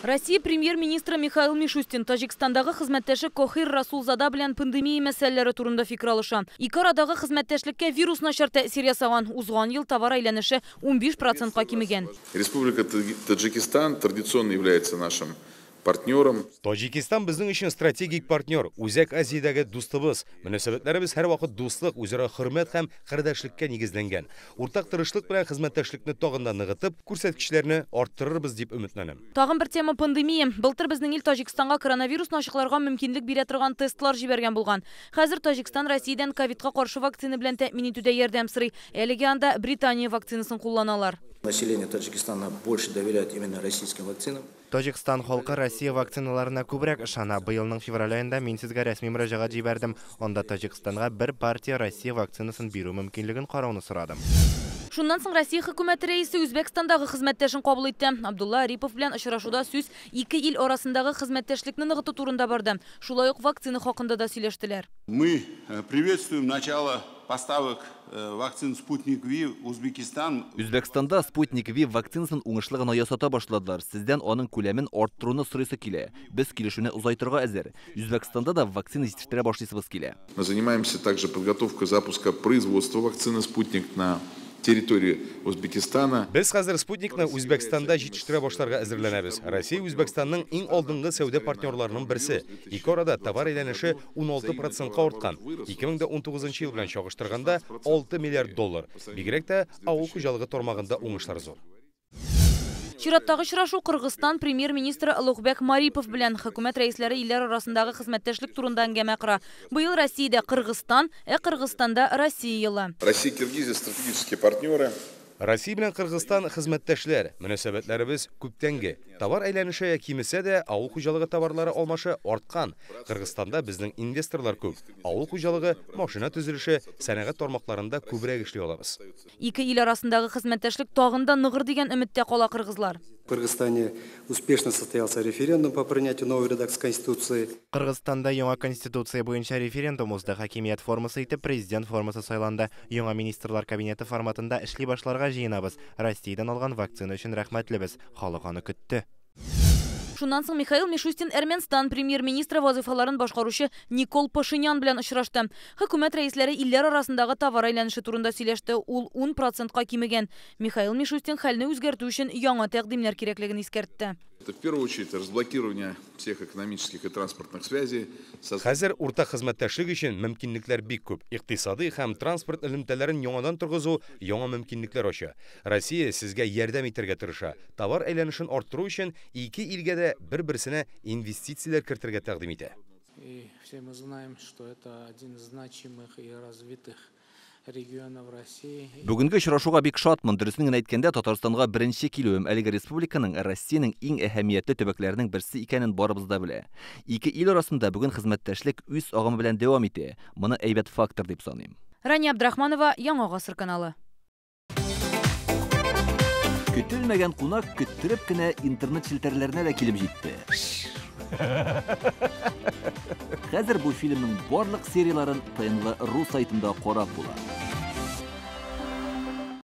Россия премьер-министры Михаил Мишустин Таҗикстандагы хезмәттәше Кохир Расулзада белән пандемия мәсьәләләре турында фикер алыша. Ике арадагы хезмәттәшлеккә вирус начар тәэсир ясаган. Узган ел товар әйләнеше 15 процентка кимегән. Республика Таджикистан традиционно является нашим партнером. Таҗикистан безнең өчен стратегик партнер, Үзәк Азиядәге дустыбыз. Мөнәсәбәтләребез һәрвакыт дуслык, үзара хөрмәт һәм кардәшлеккә нигезләнгән. Уртак тырышлык белән хезмәттәшлекне тагын да ныгытып, күрсәткечләрне арттырырбыз дип өметләнәм. Тагын бер тема пандемия. Былтыр безнең ил Таҗикстанга коронавирусны ачыкларга мөмкинлек бирә торган тестлар җибәргән булган. Хәзер Таҗикстан Россиядән ковидка каршы вакцина белән тәэмин итүдә ярдәм сорый. Әлегә анда Британия вакцинасын кулланалар. Население Таджикистана больше доверяет именно российским вакцинам. Таҗикстан халкы Россия вакциналарына күбрәк ышана. Быелның февраль аенда мин сезгә рәсми мөрәҗәгать җибәрдем. Анда Таҗикстанга бер партия Россия вакцинасын бирү мөмкинлеген карауны сорадым. Шуннан соң Россия хөкүмәте рәисе Үзбәкстандагы хезмәттәшен кабул итте. Абдулла Арипов белән очрашуда сүз ике ил арасындагы хезмәттәшлекне ныгыту турында барды. Шулай ук вакцина хакында да сөйләштеләр. Мы приветствуем начало поставок вакцин «Спутник Ви» в Узбекистан. Үзбәкстанда «Спутник Ви» вакцинасын уңышлы гына ясата башладылар. Сездән аның күләмен арттыруны сорыйсы килә. Без килешүне озайтырга әзер. Үзбәкстанда да вакцина җитештерә башлыйсыбыз килә. Мы занимаемся также подготовкой запуска производства вакцины «Спутник» на территории Узбекистана. Без хәзер «Спутникны» Үзбәкстанда җитештерә башларга әзерләнәбез. Россия Үзбәкстанның иң алдынгы сәүдә партнерларының берсе. Ике арада товар әйләнеше 16 процентка арткан. 2019 ел белән чагыштырганда 6 миллиард доллар. Бигрәк тә авыл хуҗалыгы тармагында уңышлар зур. Чираттагы очрашу Кыргызстан премьер-министры Улукбек Марипов белән. Хөкүмәт рәисләре илләр арасындагы хезмәттәшлек турында әңгәмә кора. Быел Россиядә Кыргызстан, ә Кыргызстанда Россия елы. Россия и Киргизия стратегические партнеры. Россия белән Кыргызстан хезмәттәшләр. Мөнәсәбәтләребез күптәнге. Товар әйләнеше кимесә дә, авыл хуҗалыгы товарлары алмашы арткан. Кыргызстанда безнең инвесторлар күп. Авыл хуҗалыгы, машина төзелеше, сәнәгать тармакларында күбрәк эшли алабыз. Ике ил арасындагы хезмәттәшлек тагын да ныгыр дигән өметтә кала кыргызлар. В Кыргызстане успешно состоялся референдум по принятию новой редакции Конституции. Кыргызстанда яңа конституция буенча референдум узды. Хакимият формасы итеп президент формасы сайланды. Яңа министрлар кабинеты форматында эшли башларга җыенабыз. Россиядән алган вакцина өчен рәхмәтлебез. Халык аны көтте. Шуннан соң Михаил Мишустин Әрмәнстан премьер-министры вазифаларын башкаручы Никол Пашинян белән очрашты. Хөкүмәт рәисләре илләр арасындагы товар әйләнеше турында сөйләште. Ул 10 процентка кимегән. Михаил Мишустин хәлне үзгәртү өчен яңа тәкъдимнәр кирәклеген искәртте. Это в первую очередь разблокирование всех экономических и транспортных связей. Хәзер уртак хезмәттәшлек өчен мөмкинлекләр бик күп. Икътисади һәм транспорт элемтәләрен яңадан торгызу яңа мөмкинлекләр ача. Россия сезгә ярдәм итәргә тырыша. Товар әйләнешен арттыру өчен ике илгә дә бер-берсенә инвестицияләр кертергә тәкъдим итә. И все мы знаем, что это один из значимых и развитых регионов России. Бүгенге очрашуга бик шатмын. Дөресен генә әйткәндә, Татарстанга беренче килүем. Әлеге республиканың Россиянең иң әһәмиятле төбәкләренең берсе икәнен барыбыз да белә. Ике ил арасында бүген хезмәттәшлек үз агымы белән дәвам итә. Моны әйбәт фактор дип саныйм. Рания Абдрахманова, Яңа Гасыр каналы. Көтелмәгән кунак көттереп кенә интернет челтәрләренә дә килеп җитте. Хәзер бу фильмның барлык серияларын ТНВ ру сайтында карап була.